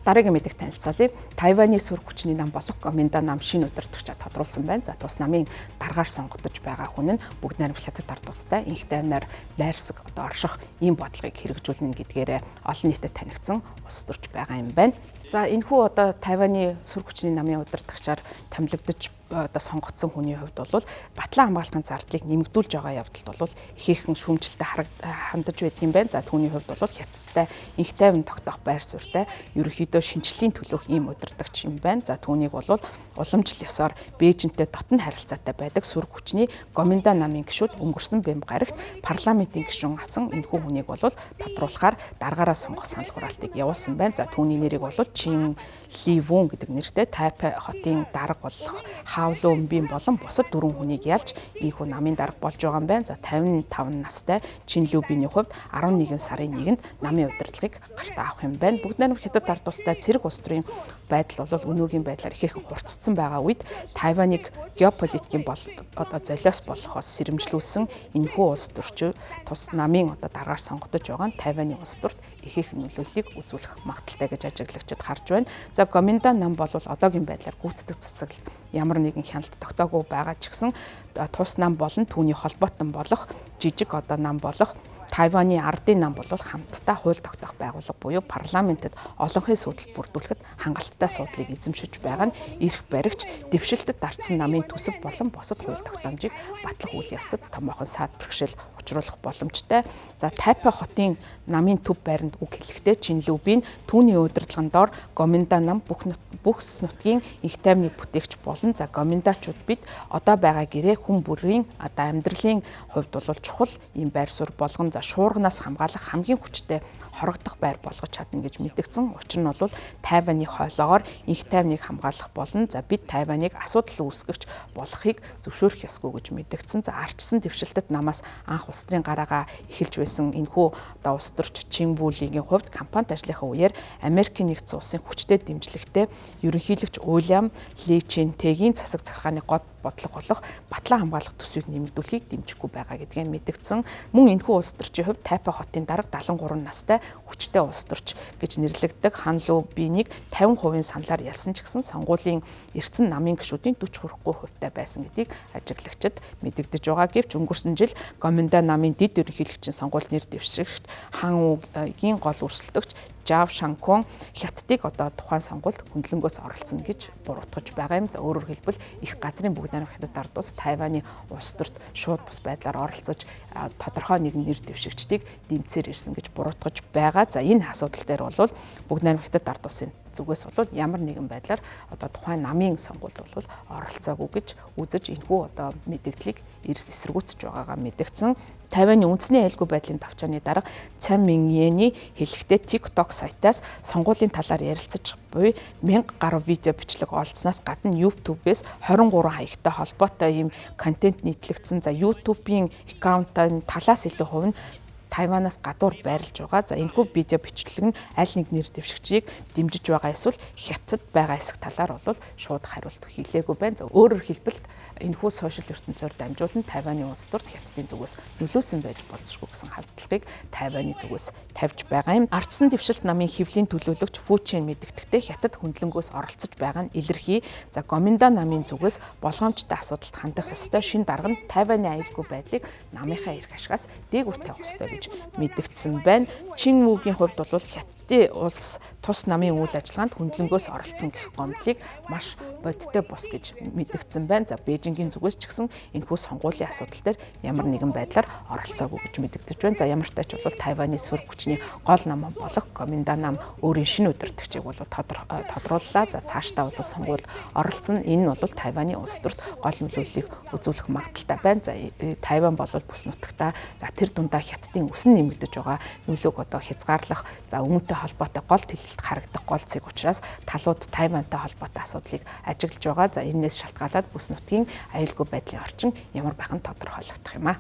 Дараагийн мэдээг танилцуулъя. Тайваны сүр хүчний нам болох Гоминдан нам шинэ удирдагчаа тодруулсан байна. За тус намын даргаар сонгогдож байгаа хүн нь бүгд найрамдах хятад ард улстай инх тайвнаар найрсаг одоо орших ийм бодлогыг хэрэгжүүлнэ гэдгээрээ олон нийтэд танигдсан улс төрч байгаа юм байна. За энэхүү одоо Тайваны сүр хүчний намын удирдагчаар томилогдож одоо сонгогдсон хүний хувьд бол батлан хамгаалахын зардлыг нэмэгдүүлж байгаа явдалд бол ихээхэн шүүмжлэлтэй хандаж байдаг юм байна. За түүний хувьд бол хятадтай инх тайван тогтоох байр суурьтай ерөнхийдөө шинжлэлийн төлөөх ийм удирдагч юм байна. За түүнийг бол уламжлал ёсоор Бээжинтэй дотн харилцаатай байдаг сүр хүчний Гоминда намын гишүүд өнгөрсөн бэм гарагт парламентын гишүүн асан энэхүү хүнийг бол тодруулахаар даргаараа сонгох санал хураалтыг явуулсан байна. За түүний нэрийг бол Чин Ливун гэдэг нэртэй Тайпай хотын дарга болох Хаулуумбийн болон бусад дөрвөн хүнийг ялж ийхүү намын дарга болж байгаа юм байна. За 55 настай Чин Любиний хувьд 11 сарын 1-нд намын удирдлагыг гартаа авах юм байна. Бүгд найрамдах хятад ард улстай цэрэг улс төрийн байдал бол өнөөгийн байдлаар ихээхэн хурцдсан байгаа үед Тайваныг геополитикийн бол одоо золиос болохоос сэрэмжлүүлсэн энэхүү улс төрч тус намын одоо даргаар сонгогдож байгаа нь Тайваны улс төрт ихээхэн нөлөөллийг үзүүлэх магадaltaй гэж ажиглагчид харж байна. За Гоминдан нам бол одоогийн байдлаар гүйцэтгэх цэцэглэлд ямар нэгэн хяналт тогтоогүй байгаа ч гэсэн тус нам болон түүний холбоотон болох жижиг одоо нам болох Тайваны ардын нам бол хамтдаа хууль тогтоох байгууллага буюу парламентэд олонхын суудал бүрдүүлэхэд хангалттай суудлыг эзэмшиж байгаа нь эрх баригч дэвшилтэд дартсан намын төсөв болон бусад хууль тогтоомжийг батлах үйл явцад томоохон саад бэрхшээл учруулах боломжтой. За Тайпай хотын намын төв байранд үг хэлэхдээ Чинлүбийн түүний удирдлагын доор Гоминда нам бүх нутгийн инх тайвны бүтээгч болон за гоминдачууд бид одоо байгаа гэрээ хүн бүрийн одоо амьдралын хувьд бол чухал ийм байр суурь болгон за шуурганаас хамгаалах хамгийн хүчтэй хорогдох байр болгож чадна гэж мэдгдсэн. Учир нь бол Тайваны хойлоогоор инх тайвныг хамгаалах болон за бид Тайваныг асуудал үүсгэгч болохыг зөвшөөрөх ёсгүй гэж мэдгдсэн. За арчсан дэвшилтэд намаас анх улс төрийн гараагаа эхэлж байсан энэхүү одоо улс төрч Чинвүлигийн хувьд компанид ажлынхаа үеэр Америкийн нэгдсэн улсын хүчтэй дэмжлэгтэй ерөнхийлөгч Уильям Ли Чин Тэгийн засаг захиргааны гол бодлого болох батлан хамгаалах төсвийг нэмэгдүүлэхийг дэмжихгүй байгаа гэдгээ мэдгдсэн. Мөн энэхүү улс төрчийн хувьд Тайпай хотын дарга 73 настай хүчтэй улс төрч гэж нэрлэгддэг Хан Лу Бинийг 50% саналаар ялсан ч гэсэн сонгуулийн эрдсэн намын гишүүдийн 40 хүрэхгүй хувьтай байсан гэдгийг ажиглагчид мэдэгдэж байгаа. Гэвч өнгөрсөн жил Гоминда намын дэд ерөнхийлөгчийн сонгуульд нэр дэвшигч Хан Угийн гол өрсөлдөгч Жав Шанкун Хятадыг одоо тухайн сонгуульд хөндлөнгөөс оролцсон гэж буруутгаж байгаа юм. За өөрөөр хэлбэл их газрын бүгд найрамдах хятад ард улс Тайваны улс төрт шууд бус байдлаар оролцож тодорхой нэгэн нэр дэвшигчдийг дэмцээр ирсэн гэж буруутгаж байгаа. За энэ асуудал дээр бол бүгд найрамдах хятад ард улсын зүгээс бол ямар нэгэн байдлаар одоо тухайн намын сонгуульд бол оролцоогүй гэж үзэж энэхүү одоо мэдэгдлийг эрс эсэргүүцэж байгаагаа мэдгдсэн. Тайваны үндэсний аюулгүй байдлын товчооны дарга Цан Миньений хэлэхдээ TikTok сайтаас сонгуулийн талаар ярилцаж буй 1000 гаруй видео бичлэг олдсноос гадна YouTube-ээс 23 хаягтай холбоотой ийм контент нийтлэгдсэн. За YouTube-ийн аккаунтын талаас илүү хувь нь Тайванаас гадуур байрлаж байгаа. За энэхүү видео бичлэг нь аль нэг нэр дэвшигчийг дэмжиж байгаа эсвэл хятад байгаа хэсэг талаар бол шууд хариулт хийлээгүй байна. За өөрөөр хэлбэл энэхүү сошиал ертөнцөөр дамжуулан Тайваны улс төрт хятадын зүгээс нөлөөсөн байж болзошгүй гэсэн халдлагыг Тайваны зүгээс тавьж байгаа юм. Ардсан дэвшилт намын хэвлийн төлөөлөгч Фу Чен мэдэгдэхдээ хятад хөндлөнгөөс оролцож байгаа нь илэрхий. За Гоминда намын зүгээс болгоомжтой асуудалд хандах ёстой. Шинэ дарга нь Тайваны аюулгүй байдлыг намынхаа эрх ашигаас дээгүүр тавих ёстой гэж мэдэгдсэн байна. Чин Вүгийн хувьд бол хятадын улс тус намын үйл ажиллагаанд хөндлөнгөөс оролцсон гэх гомдлыг маш бодиттой бус гэж мэдэгдсэн байна. За Бээжингийн зүгээс ч гэсэн энэхүү сонгуулийн асуудал дээр ямар нэгэн байдлаар оролцоогүй гэж мэдэгдэж байна. За ямар ч тач бол Тайваны сүр хүчний гол нам болох Гоминда нам өөрийн шинэ удирдагчийг бол тодрууллаа. За цаашдаа бол сонгуульд оролцсон. Энэ нь бол Тайваны улс төрт гол нөлөөллийг үзүүлэх магадaltaй байна. За Тайван бол бүс нутагта за тэр дундаа хятадын өсөн нэмэгдэж байгаа нөлөөг одоо хязгаарлах за үүнтэй холбоотой гол тэлэлт харагдах гол цэг учраас талууд Тайвантай холбоотой асуудлыг ажиглаж байгаа. За энээс шалтгаалаад бүс нутгийн аюулгүй байдлын орчин ямар байх нь тодорхойлогдох юм а.